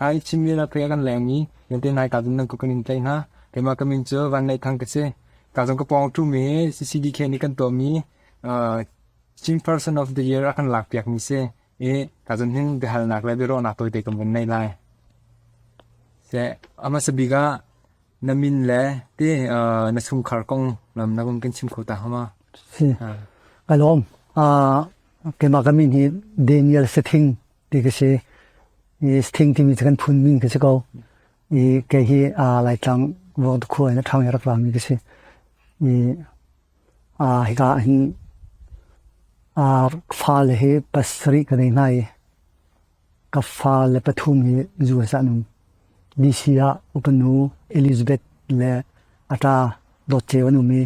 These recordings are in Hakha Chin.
Hi Chinmi Lakphek a kan lengmi Vialte nai ka zong nan kut kan in tlaih hna. Keimah ka min cu Van Neih Thang ka si. Ka zong ka pawng ṭhumi hi CCDK nih kan tuahmi Chin Person of the Year a kan lakpiakmi si. I ka zong hin biahalnak le biaruahnak tawite kan vun nei lai. Seh, a hmasa bik ah na min le ti na chungkhar kong lam na vun kan chim kho ta hnga ma? Si. Ka lawm. Keimah ka min hi Daniel Sathing ti ka si. I Sathing timi cu kan phun min ka si ko. I kei hi Laitlang Vawngtu khua in a ṭhang i rak rami ka si. I hika ah hin fale hi pasarih ka nei hna i Ka fale pathum hi US ah an um. DC ah upanu Elizabeth le a ṭa Dawt Ceu an um i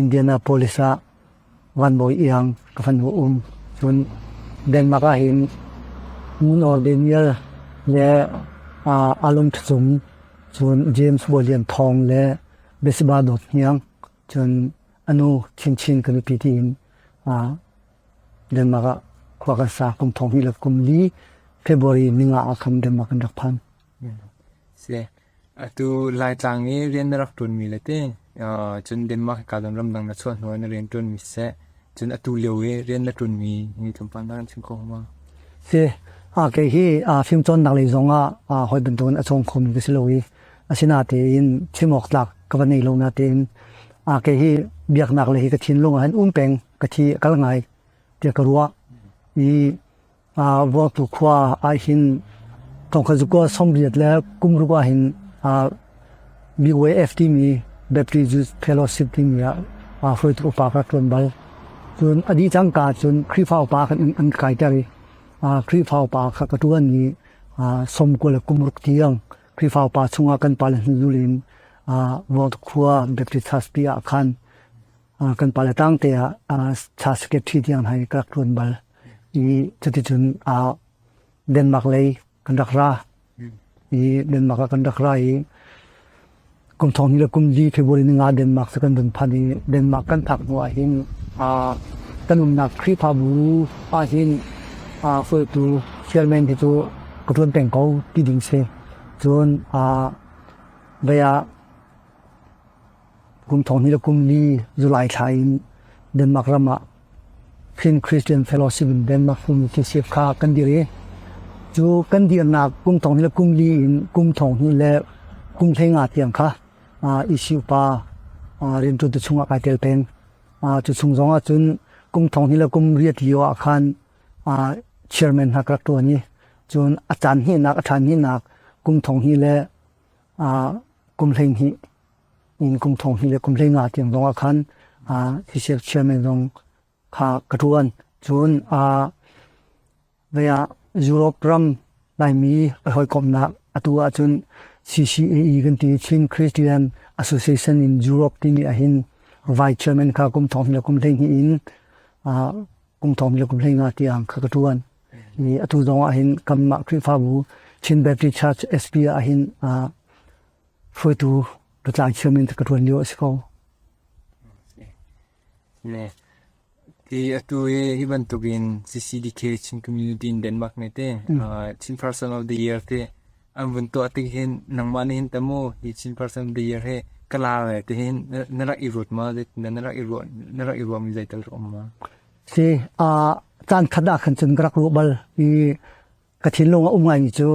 Indianapolis ah Van Bawi Iang ka fanu a um. Cun Denmark ah hin Ngunawr Daniel le Alung Ṭha Cung, cun James Bawi Lian Thawng le Besiba Dawt Hniang, cun a nu Chinchin ka nupi tiin Denmark ah khua kan sa kum thong hnih le kum li February ninga ah khan Denmark kan rak phan. Si. Atu Laitlang i rian na rak ṭuanmi le te cun Denmark ka don ramdang na chuah hnu ah na rian ṭuanmi siseh cun atu lio i rian na ṭuanmi hi tlawmpal na kan chim kho ma? Si. A kei hi fimcawnnak lei zong ah hawi bantukin a cawng khomi ka si lo i asinatein chim awk tlak ka va nei lo natein a kei hi biaknak le hi ka thinlung ah hin um peng ka thi a kal ngai tiah ka ruah i Vuangtu khua ah hin thongkhat sawmriat le kum ruk ah hin BYF timi Baptist Youth Fellowship timi ah hruaitu upa ka rak ṭuan bal. Cun a dih cangka cun Khrihfa upa kan an kaiter i Khrihfa upa kha ka ṭuan i sawmkua le kum ruk tiang Khrihfa upa chungah kan pale hnuzul in Vuangtu khua Baptist Church pi ah khan kan pale tangte ah cha secretary tiang hna ka rak ṭuan bal i cuticun Denmark lei kan rak ra i Denmark ah kan rak ra i kum thong hnih le kum li February ni nga Denmark cu kan vun phan i Denmark kan phak hnu ah hin kan umnak Khrihfabu ah hin hruaitu chairman hi cu ka ṭuan peng ko ti ding si cun vei ah Kum thong hnih le kum li July thla in Denmark ram ah Chin Christian Fellowship in Denmark Community kha kan dir i cu kan dirnak kum thong hnih le kum li in kum thong hnih le kum hleinga tiang kha ECU pa rianṭuantu chungah kai tel peng. Cu chung zong ah cun kum thong hnih le kum riat lio ah khan chairman hna ka rak ṭuan i cun a caan hnihnak a ṭhan hnihnak kum thong hnih le kum 12 in kum 12 le kum 15 tiang zong ah khan CCF chairman zong kha ka ṭuan. Cun vei ah Europe ram Laimi a hawikomhnak atu ahcun CCAE kan ti Chin Christian Association in Europe timi ahhin vice chairman kha kum thong le kum 12 in kum thong le kum 15 tiang kha ka ṭuan. I atu zong ahhin kanmah Khrihfabu Chin Baptist Church SP ahhin hruaitu lutlai chairman ka ṭuan lio a si ko. Ne. Ti atu hi hi bantukin CCDK Chin Community in Denmark ne te Chin Person of the Year te an vun tuah tik hin nangmah nih hin tamu hi Chin Person of the Year he kala le te hin na rak i ruat ma na rak i ruah na rak i ruah mi zeital um ma Si caan khat ah khan cun ka rak ruah bal i ka thinlung a um ngaimi cu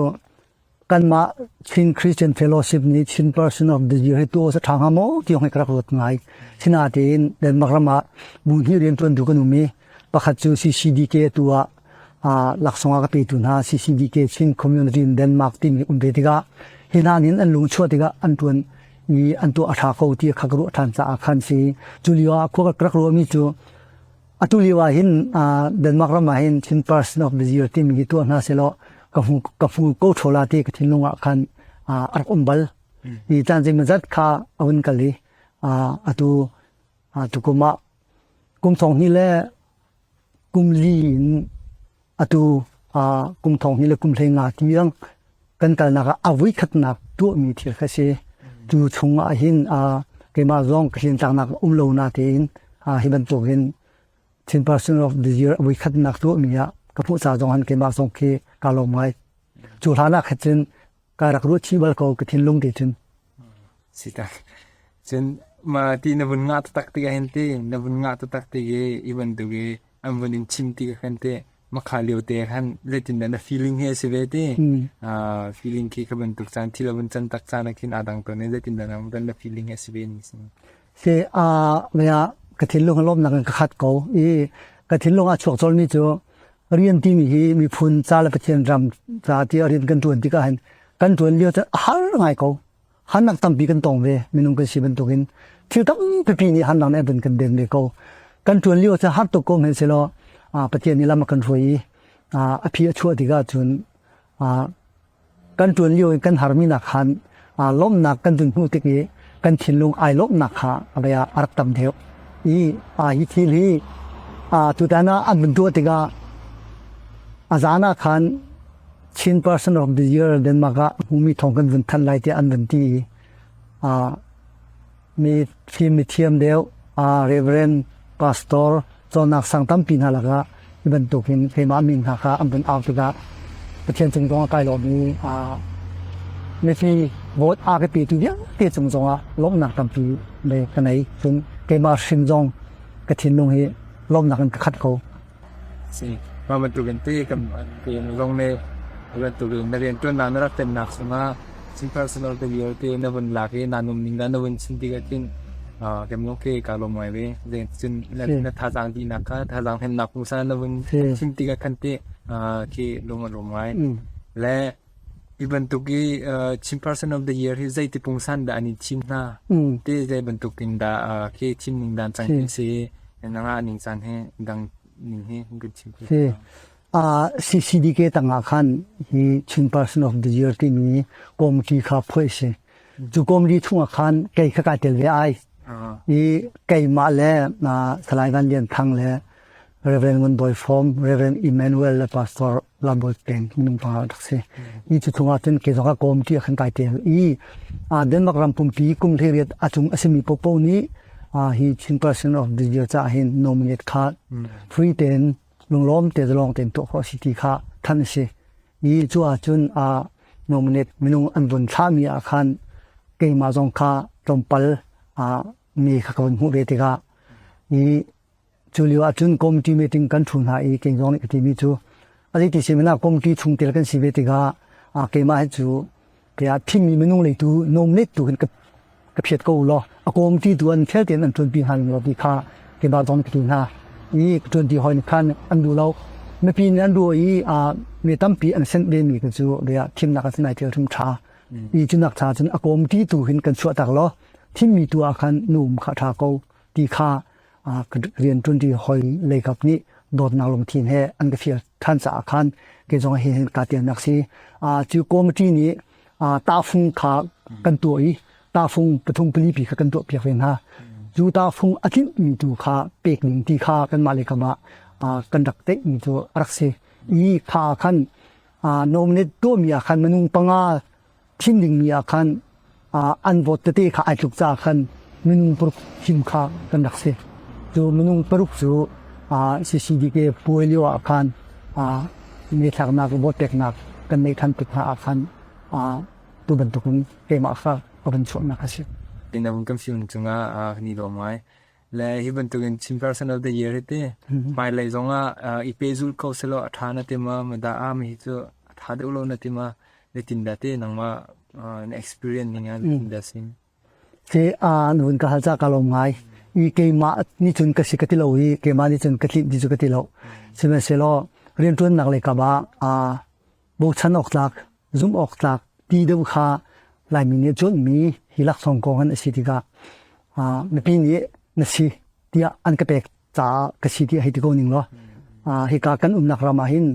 kanmah Chin Christian Fellowship nih Chin Person of the Year hi tu sa ṭha hnga maw ti hoi ka rak ruat ngai. Sinain Denmark ram ah bu hnih rianṭuan tu kan um i pakhat cu CCDK tu ah laksawng a ka petu hna CCDK Chin Community in Denmark timi um ve tikah hi hna nih an lung chuah tikah an ṭuan i an tuah a ṭha ko ti kha ka ruah ṭhan caah khan si. Cu lio ah khua ka rak ruahmi cu Atu lio ah hin Denmark ram ah hin Chin Person of the Year timi hi tuah hna sehlaw ka hmu ka hmu ko ṭhaw la ti ka thinlung ah khan a rak um bal. I caan zeimawzat kha a hun kal i atu tukum ah kum thong hnih le kum li in atu kum thong hnih le kum 15 tiang kan kalnak ah a voikhatnak tuahmi thil kha si. Cu chung ah hin keimah zong ka hlintlaknak um lo na tein hi bantukin Chin Person of the Year a voikhatnak tuahmi ah ka hmuh ca zong han keimah zong khi ka lawm ngai. Cu hlan ah khan cun Ka rak ruah chih bal ko ka thinlung te cun. Si tak. Cun ma ti na vun ngah taktak tikah hin ti na vun ngah taktak ti i i bantuk i an vun in chim ti ka khan te makha lio te khan zeitindah na feeling hi a si ve ti feeling khi kha bantuk caan thil a vun can tak caan ah khin aa dang tawn i zeitindah na feeling hi a si ve ni si. Si a mea ka thinlung a lawmnak in ka khat ko i ka thinlung ah chuak colmi cu rian timi hi miphun ca le Pathian ram ca ti rian kan ṭuan tikah hin kan ṭuan lio cu a har ngai ko. Hannak tampi kan tong ve minung kan si bantukin thil tampipi nih hannak nih an kan den ve ko. Kan ṭuan lio cu har tuk ko hmanhsehlaw Pathian nih lam a kan hruai i a phi a chuah tikah cun kan ṭuan lio in kan harmi nak khan lawmhnak kan vun hmuh tik i kan thinlung ai lawmhnak kha a a rak tam deuh i hi thil hi tutan ah an vun tuah tikah a zan ah khan Chin Person of the Year Denmark ah hmumi thawng kan vun thanh lai tiah an vun ti i mi fim mi thiam deuh Reverend Pastor cawnnak sang tampi hna lakah hi bantukin keimah min hna kha an vun au tikah Pathian cung zong ah kai lawm i mifi vote a ka petu vialte cung zongah lawmhnak tampi le ka nei cun keimah hrim zong ka thinlung hi lawmhnak in ka khat ko. Si mah bantukin te kan zong nih bantukin na rianṭuannak na rak ṭemnak chungah Chin personal te vialte na vun lak i naa num ning dah na vun chim tikah cun kem ke ka lawm ngai ve. Cun na thazaang dihnak kha thazaang hnemnak pungsan na vun chim tikah khan te khi lung a lawm ngai. Le hi bantuk i Chin Person of the Year hi zeiti pungsan dah an in thim hna? Te zei bantuk in dah khi thim ning dan cang khi si nangah ning caan he dang ning he kan chim. Si. CCDK tangah khan hi Chin Person of the Year timi committee kha phuai si. Cu committee chungah khan kei kha kai tel ve ai. I keimah le Salai Van Lian Thang le Reverend Ngun Doi Fom, Reverend Emmanuel le Pastor Lam Bawi Peng minung pa rak si. I cu chungah cun kei zong ah committee ah khan kai tel. I Denmark ram pumpi kum hleiriat a cung a simi popo nih hi Chin Person of the Year caah hin nominate kha free tein lunglawm te zalong tein tuah khawh a si ti kha than a si. I cu ahcun a nominate minung an vun thlahmi ah khan keimah zong kha tlawmpal mi kha ka vun hmuh ve tikah i cu lio ahcun committee meeting kan ṭhu hna i kei zong nih ka timi cu a ti si mana committee chungtel kan si ve tikah keimah hi cu Tiah thimmi minung lei tu nominate tu hin ka ka phiat ko law a kawmti tu an fel tein an ṭuanpi hna ning law ti kha keimah zong ka ti hna i ka ṭuanpi hawi nih khan an duh lo mipi nih an ruah i mi tampi an senh ve mi cu bia thimnak an si nai thil hrim ṭha i cunak cha cun a kawmti tu hin kan chuah tak law thimmi tu ah khan nu um kha ṭha ko ti kha rian ṭuanṭi hawi leikap nih dawtnak lungthin he an ka fial ṭhan caah khan kei zong hi hin kaa tialnak si. Cu committee nih tahfung kha kan tuah i tahfung pathum pali pi kha kan tuah piak ve hna. Cu tahfung a tlinhmi tu kha pek ding ti kha kanmah le kamah kan rak teihmi cu a rak si. I kha khan nominate tuahmi ah khan minung panga thim dingmi ah khan an vote tete kha ai tluk caah khan minung paruk thim kha kan rak si. Cu minung paruk cu CCDK puai lio ah khan methlaknak vote peknak kan neih than tik hna ah khan tu bantukin keimah kha ka van chuahnak a si. Na vun kan fiung cungah kan i lawm ngai. Le hi bantukin Chin Person of the Year hi ti hmailei zongah i pehzulh kho selaw a ṭha na ti ma madah ah mi hi cu a ṭha deuh lo na ti ma Zeitindah te nangmah na experience ning ah zeitindah sin? Te a nun ka hal ca ka lawm ngai. I keimah nih cun ka si ka ti lo i keimah nih cun ka tlinh ti cu ka ti lo. Sihmanhsehlaw rianṭuannak lei kam ah bochan awk tlak, zumh awk tlak ti deuh kha Laimi nih cawnmi hi laksawng kong an si tikah mipi nih na si tiah an ka pek caah ka si tiah hei ti ko ning law hika kan umnak ram ah hin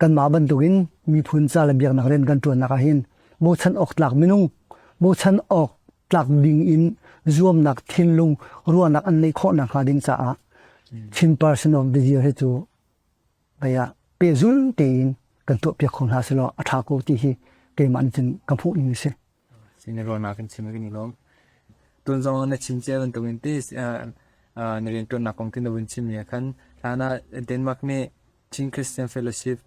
kanmah bantukin miphun ca le biaknak rian kan ṭuannak ah hin bochan awk tlak minung bochan awk tlak ding in zuamnak thinlung ruahnak an neih khawh nakhnga ding caah Chin Person of the Year hi cu baya pehzul tein kan tuahpiak kho hna selaw a ṭha ko ti hi keimah nih cun ka hmuh ning a si. Sin ruahnak kan chim kan i lawm. Tun zong na chim cia bantukin ti na rianṭuannak kong ti na vun chim mi ah khan hlan ah Denmark nih Chin Christian Fellowship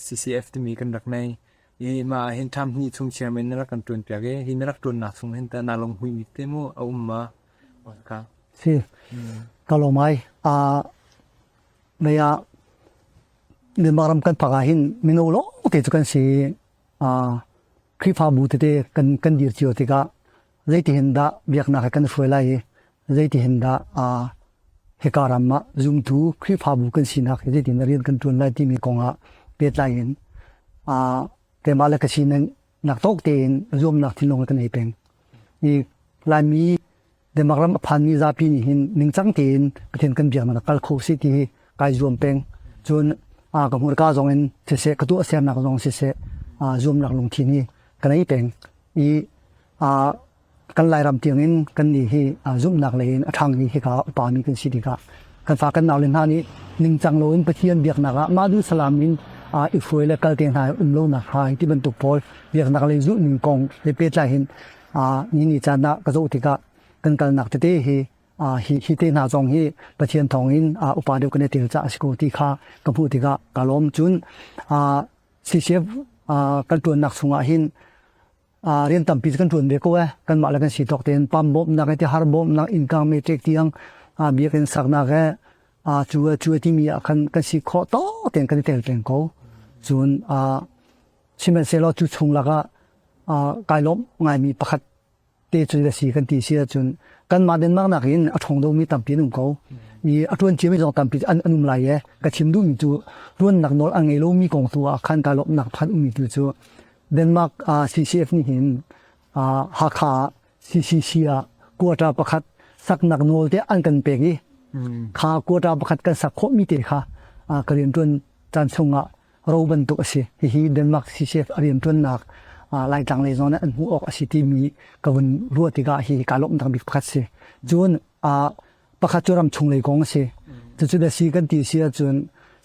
CCF timi kan rak nei. I mah ah hin ṭham hnih chung chairman na rak kan ṭuan piak i hi na rak ṭuannak chung hin tah naa lunghmuihmi te mu a um ma? Ka. Si. Ka lawm ai. Mei ah Myanmar ram kan phak ah hin mino lawng te cu kan si. Khrihfabu tete kan dir cio tikah zeiti hin dah biaknak he kan hruai lai i zeiti hin dah hika ram ah zumtu Khrihfabu kan sinak hi zeitin rian kan ṭuan lai timi kong ah pehtlai in keimah le ka sining nak tawk tein zuamnak thinlung kan ei peng. I Laimi Denmark ram a phanmi zapi nih hin ningcang tein Pathian kan biaknak a kal kho si ti hi kai zuam peng. Cun ka hmurka zong in siseh, ka tuahsernak zong siseh, zuamnak lungthin hi ka nei peng. I kan Lairam tiangin kan nih hi zumhnak lei in a ṭhangmi hika upami kan si tikah kan fa kan naule hna nih ningcang loin Pathian biaknak ah mah duh salam in i hruai le kal te hna um lonak hnga ti bantuk pawl biaknak lei zulhning kong he pehtlai hin ni ni caan ah ka zoh tikah kan kalnak tete hi hi hi te hna zong hi Pathian thawngin upa deuh kan i tel caah a si ko ti kha ka hmuh tikah ka lawm. Cun CCF kan ṭuannak chungah hin rian tampi cu kan ṭuan ve ko ee. Kanmah le kan si tawk tein pam bawmhnak he tihar bawmhnak innkang meṭek tiang biakinn saknak he cu cu timi ah khan kan si khawh tawk tein kan i tel peng ko. Cun sihmanhsehlaw cu chung lakah kai lawmh ngaimi pakhat te cu a si kan ti si ahcun kanmah Denmark nakin a ṭhawng deuhmi tampi an um ko. I a ṭuan ciami zong tampi an um lai e. Ka chim duhmi cu ṭuannak nawl a ngei lomi kong tu ah khan kai lawmhnak phan ummi tu cu Denmark CCF nih hin Hakha ah CCC ah quota pakhat saknak nawl te an kan pek i kha quota pakhat kan sak khawhmi te kha ka rianṭuan caan chungah ro bantuk a si. Hihi Denmark CCF a rianṭuannak Laitlang lei zong nih an hmuh awk a si timi ka vun ruah tikah hi kaa lawmhnak bik pakhat si. Cun pakhat cu ramchung lei kong a si. Cucu da si kan ti si ahcun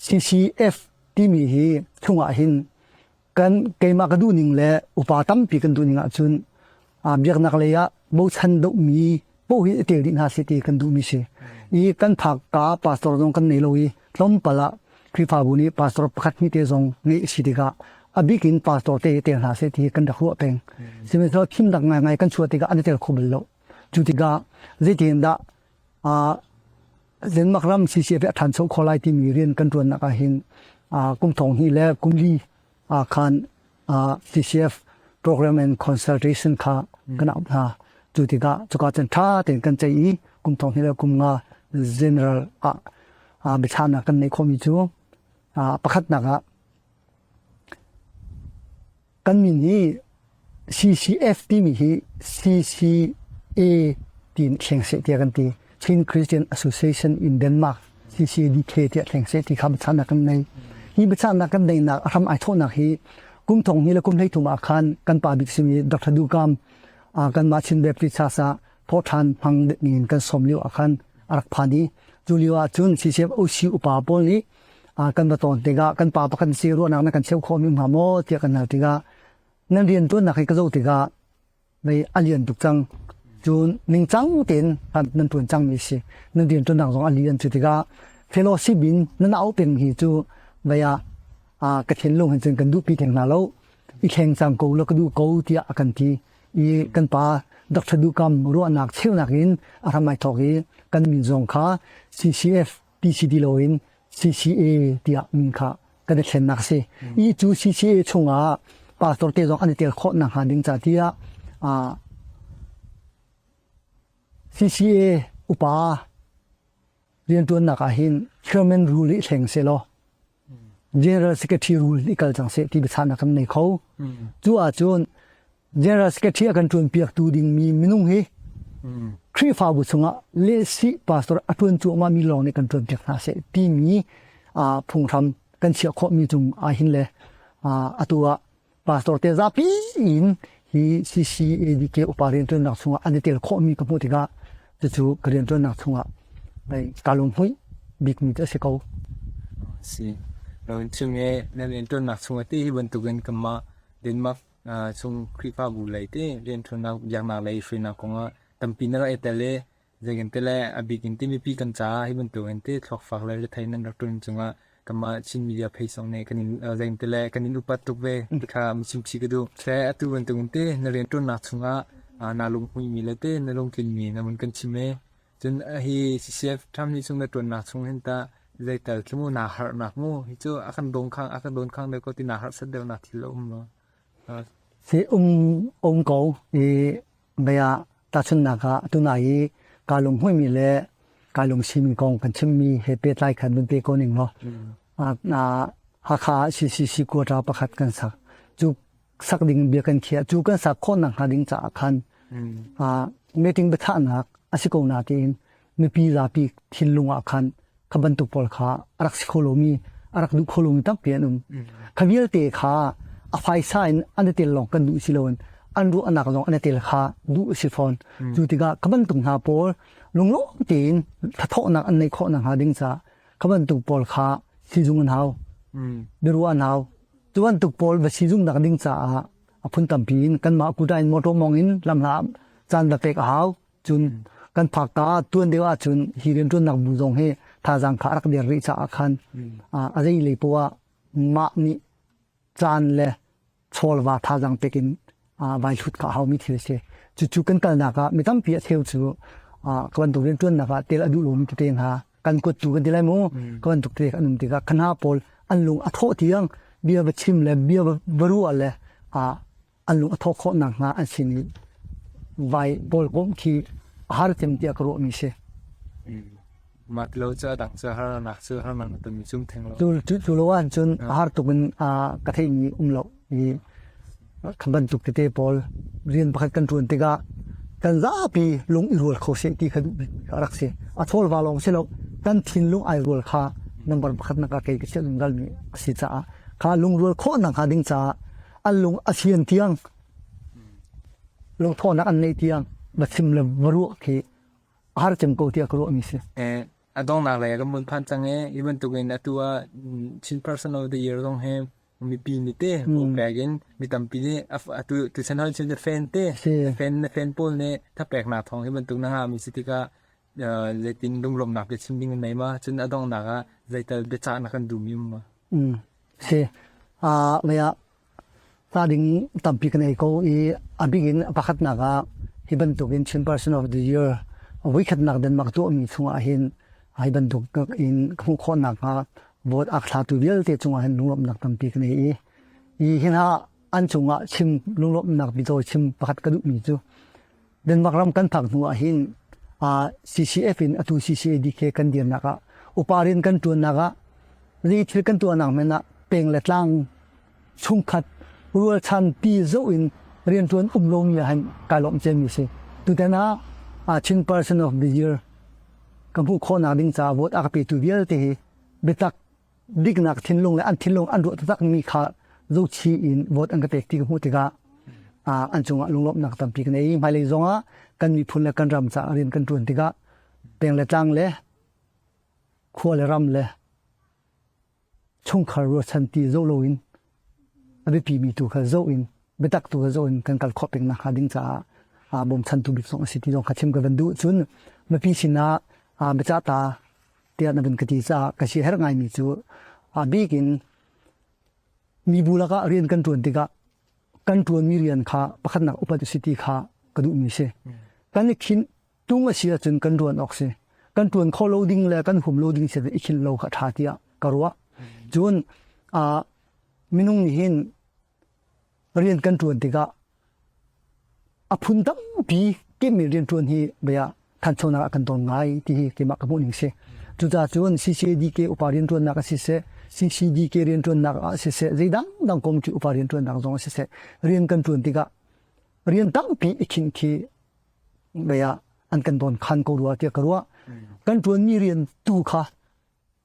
CCF timi hi chungah hin kan keimah ka duhning le upa tampi kan duhning ahcun biaknak lei ah bochan deuhmi paoh hi i tel dih hna seh ti kan duhmi si. I kan phak ka pastor zong kan nei lo i tlawmpal ah Khrihfabu nih pastor pakhat hnih te zong ngeih a si tikah a bik in pastor te i tel hna seh ti kan rak ruah peng. Sihmanhsehlaw thimnak ngaingai kan chuah tikah an i tel kho bal lo. Cu tikah zeitin dah Denmark ram CCF a ṭhancho kho lai timi rian kan ṭuannak ah hin kum thong hnih le kum li khan CCF program and consultation kha kan auh hna. Cu tikah cuka cun ṭha tein kan ceih i kum thong hnih le kum nga general ah biachahnak kan neih khawhmi cu pakhatnak ah Kan min hi CCF timi hi CCA tiin thleng seh tiah kan ti. Chin Christian Association in Denmark CCDK tiah thleng seh ti kha biachahnak kan nei. Hi biachahnak kan neihnak a hram ai thawhnak hi kum thong hnih le kum 13 ah khan kan pa bik simi Dr. Du Kam kanmah Chin Baptist Church ah thawhṭhan hmang in kan sawm lio ah khan a rak phan i cu lio ah cun CCF OC upa pawl nih kan va tawn tikah kan pa pakhat si ruahnak na kan cheu khawhmi hnga maw tiah kan hal tikah nan rianṭuannak hi ka zoh tikah mei a lian tuk cang cun ningcang tein nan ṭuan cangmi si nan rianṭuannak zong a lian cu tikah fellowship in nan au peng hi cu vei ah ka thinlung hin cun kan duhpi theng hna lo i thleng cang ko la ka duh ko tiah a kan ti i kan pa Dr. Dukam ruahnak cheunak in a hram ai thawk i kan min zong kha CCF PCD loin CCA tiah min kha kan i thlennak a si. I cu CCA chungah pastor te zong an i tel khawh nakhnga ding ca tiah CCA upa rianṭuannak ah hin chairman rule i thleng selaw General Secretary rule i kal cang seh ti biachahnak kan nei kho. Cu ahcun General Secretary a kan ṭuanpiaktu dingmi minung hi Khrihfabu chungah lehsih pastor a ṭuan cuahmah mi lawng nih kan ṭuanpiak hna seh timi phunghram kan chiah khawhmi cung ahhin le atu ah pastor te zapi in hi CCADK upa rianṭuannak chungah an i tel khawhmi ka hmuh tikah cucu ka rianṭuannak chungah kaa lunghmuih bikmi cu a si ko. Si. Lo chung i na rianṭuannak chungah ti hi bantukin kanmah Denmark chung Khrihfabu lei te rianṭuannak biaknak lei hruainak kongah tampi na rak i tel i zeikan te le a bik in ti mipi kan caah hi bantukin te thluakfak le rethei nan rak ṭuan cungah. Kanmah Chin media page zong nih kan in zein tile kan in upat tuk ve ti kha chimchih ka duh. Seh atu bantukin te na rianṭuannak chungah naa lunghmuihmi le te na lungtlinmi na vun kan chim i cun hi CCF ṭham ni chung na ṭuannak chung hin tah zeital khi mu naa harhnak mu hi cu a kan dawng khang a kan dawn khang deuh ko ti naa harh set deuhnak thil a um maw? Si um um ko i bia tahchunhnak ah tunai i kaa lunghmuihmi le kaa lungsimi kong kan chimmi he pehtlai khan vun pe ko ning law Hakha ah CCC quota pakhat kan sak. Cu sak ding bia kan khiah. Cu kan sak khawh nakhnga ding caah khan meeting biachahnak a si ko na tiin mipi zapi thinlung ah khan kha bantuk pawl kha a rak si kho lomi a rak duh kho lomi tampi an um. Kha vialte kha a phaisa in an i tel lawng kan duh si loin an ruahnak zong an i tel kha duh a si fawn. Cu tikah kha bantuk hna pawl lunglawm tein thathawhnak an neih khawh nakhnga ding caah kha bantuk pawl kha sizung an hau. Biaruah an hau. Cu bantuk pawl va sizung nak ding caah a phun tampi in kanmah kuta in motor mong in lamhla caan va pek a hau. Cun kan phak ta tuan deuh ahcun hi rianṭuannak bu zong hi thazaang kha a rak der rih caah khan a zei lei poah ah mah nih caan le chawlva thazaang pek in vai hlut kha a haumi thil a si. Cucu kan kalnak ah mi tampi a cheu cu ka bantuk rianṭuannak ah tel a duh lomi tete hna kan kuattu kan ti lai mu ka bantuk tete an um tikah khana pawl an lung a thawh tiang bia va chim le bia va ruah le an lung a thawh khawh nakhnga an sin i vai pawl komh khi a har cem tiah ka ruahmi si. Mah ti lo cu a dang cu harnak cu harnak na tonmi cu um theng lo. Cu cu lo ahcun a har tuk in ka theihmi um lo i kha bantuk tete pawl rian pakhat kan ṭuan tikah kan zapi lung i rual kho seh ti kha duh a rak si. A chawlva lawng si lo kan thinlung ai rual kha number pakhat nak ah kei ka chiah zungzalmi a si caah kha lungrual khawh nakhnga ding caah an lung a sian tiang lungthawhnak an neih tiang va chim le va ruah khi a har cem ko tiah ka ruahmi si. Eh, a donghnak lei kan vun phan cang i hi bantukin atu ah Chin Person of the Year zong hi mipi nih te pek in mi tampi nih atu tuchan hoi chin fan te fan fan pawl nih thapeknak thawng hi bantuk na ngahmi si tikah zeitin lunglawmhnak bia chim ding in nei ma cun a donghnak ah zeital biacah na kan duhmi um ma? Si. Mei ah Hla ding tampi kan ei ko i a bik in pakhatnak ah hi bantukin Chin Person of the Year voikhatnak Denmark tuahmi chungah hin hi bantuk in ka hmuh khawh nakhnga vote a thlatu vialte cungah hin lunglawmhnak tampi kan ei i hi hin ah an cungah chim lunglawmhnak bicawi chim pakhat ka duhmi cu Denmark ram kan phak hnu ah hin CCF in atu CCADK kan dirnak ah upa rian kan ṭuannak ah zei thil kan tuahnak men ah peng le tlang chungkhat rualchan pi zoh in rianṭuan um lomi ah hin kai lawm cemmi si. Tutan ah Chin Person of the Year ka hmuh khawhnak ding caah vote a ka petu vialte hi biatak diknak thinlung le an thinlung an ruah taktakmi kha zohchih in vote an ka pek ti ka hmuh tikah an cungah lunglawmhnak tampi ka nei. Hmailei zongah kan miphun le kan ram caah rian kan ṭuan tikah peng le tlang le khua le ram le chungkhar ruachan ti zoh loin a biapimi tu kha zoh in biatak tu kha zoh in kan kal khawh peng nakhnga ding caah bawmchantu bik zong a si ti zong kha chim ka van duh. Cun mipi sinah biacah ta tiah na vun ka ti caah ka si herh ngaimi cu a bik in mibu lakah rian kan ṭuan tikah kan ṭuanmi rian kha pakhatnak upat u si ti kha ka duhmi si. Kan i khinh tung a si ahcun kan ṭuan awk si. Kan ṭuan kho lo ding le kan hum lo ding si i khinh lo kha ṭha tiah ka ruah. Cun minung nih hin rian kan ṭuan tikah a phun tampi kemmi rianṭuan hi bia thanchonak ah kan ton ngai ti hi keimah ka hmuh ning si. Cucaah cun CCADK upa rianṭuannak a siseh, CCDK rianṭuannak ah siseh, zeidang dang committee upa rianṭuannak zong ah siseh, rian kan ṭuan tikah rian tampi i khinh khi bia an kan don khan ko rua tiah ka ruah. Kan ṭuanmi rian tu kha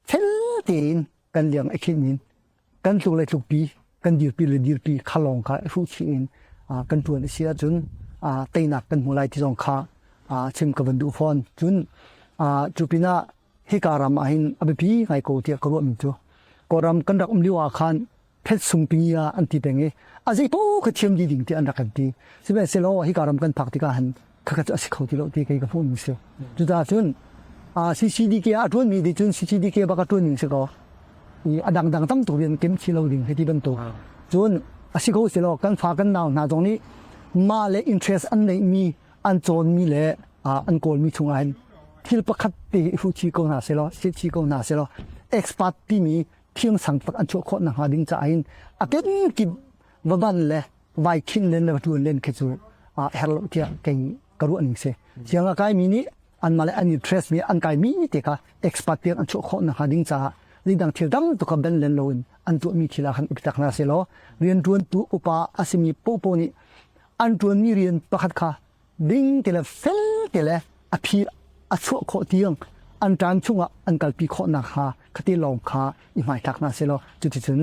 fel tein kan liang a khinh in kan tluk le tlukpi kan dirpi le dirpi kha lawng kha hruh chih in kan ṭuan a si ahcun teinak kan hmu lai ti zong kha chim ka van duh fawn. Cun cu pinah hika ram ah hin a biapi ngai ko tiah ka ruahmi cu Kawlram kan rak um lio ah khan phet sungpi ah an ti peng i a zei paoh kha thiam dih ding tiah an rak kan ti. Sihmanhsehlaw hika ram kan phak tikah hin khakha cu a si kho ti lo ti kei ka hmuh ning si. Cucaah cun CCDK ah a ṭuanmi nih cun CCDK bak a ṭuan ning si ko. I a dangdang tam tuk rian kem chi lo ding hei ti bantuk. Cun a si ko si lo kan fa kan nau hna zong nih mah le interest an neihmi an cawnmi le an kawlmi chungah hin thil pakhat te i hruh chi ko hna selaw si ko hna selaw expert timi thiam sang tak an chuah khawh nakhnga ding caah hin a kenkip va ban le vai khin len le va ṭuan len khi cu a her lo tiah kei ka ruah ning si. Siang a kaimi nih anmah le an interest mi an kaimi te kha expert tiang an chuah khawh nakhnga ding caah zeidang thil dang tu kha ben len loin an tuahmi thil ah khan i tak hna selaw rianṭuantu upa a simi popo nih an ṭuanmi rian pakhat kha ding te le fel te le a phi a chuah khawh tiang an ṭan chungah an kalpi khawh nakhnga khati lawng kha i hmaithlak hna selaw cuticun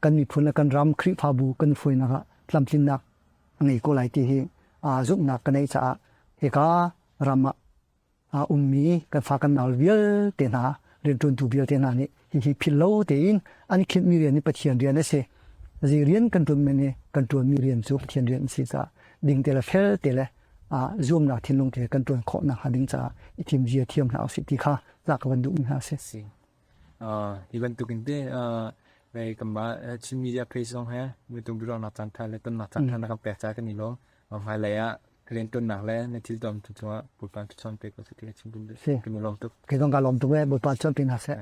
kan miphun le kan ram Khrihfabu kan hruainak ah tlamtlinnak a ngei ko lai ti hi zumhnak ka neih caah hika ram ah a ummi kan fa kan nau vialte hna rianṭuantu vialte hna nih hihi philh lo tein an khinhmi rian hi Pathian rian a si. Zei rian kan ṭuan men hi kan ṭuanmi rian cu Pathian rian a si caah ding te le fel te le zuamnak thinlung te kan ṭuan khawh nakhnga ding caah i thim zia thiam hna usih ti kha za ka van duhmi hna a si. Hi bantuk in te vei kanmah Chin media page zong he mitung biaruahnak caan ṭha le tonnak caan ṭha na kan pek caah kan i lawm. Hmailei ah rianṭuannak le na thil tuam cungah Bawipa thluachuah pe ko seh ti ka chim duh. Kan i lawm tuk. Kei zong ka lawm tuk ee. Bawipa chuan pe hna seh.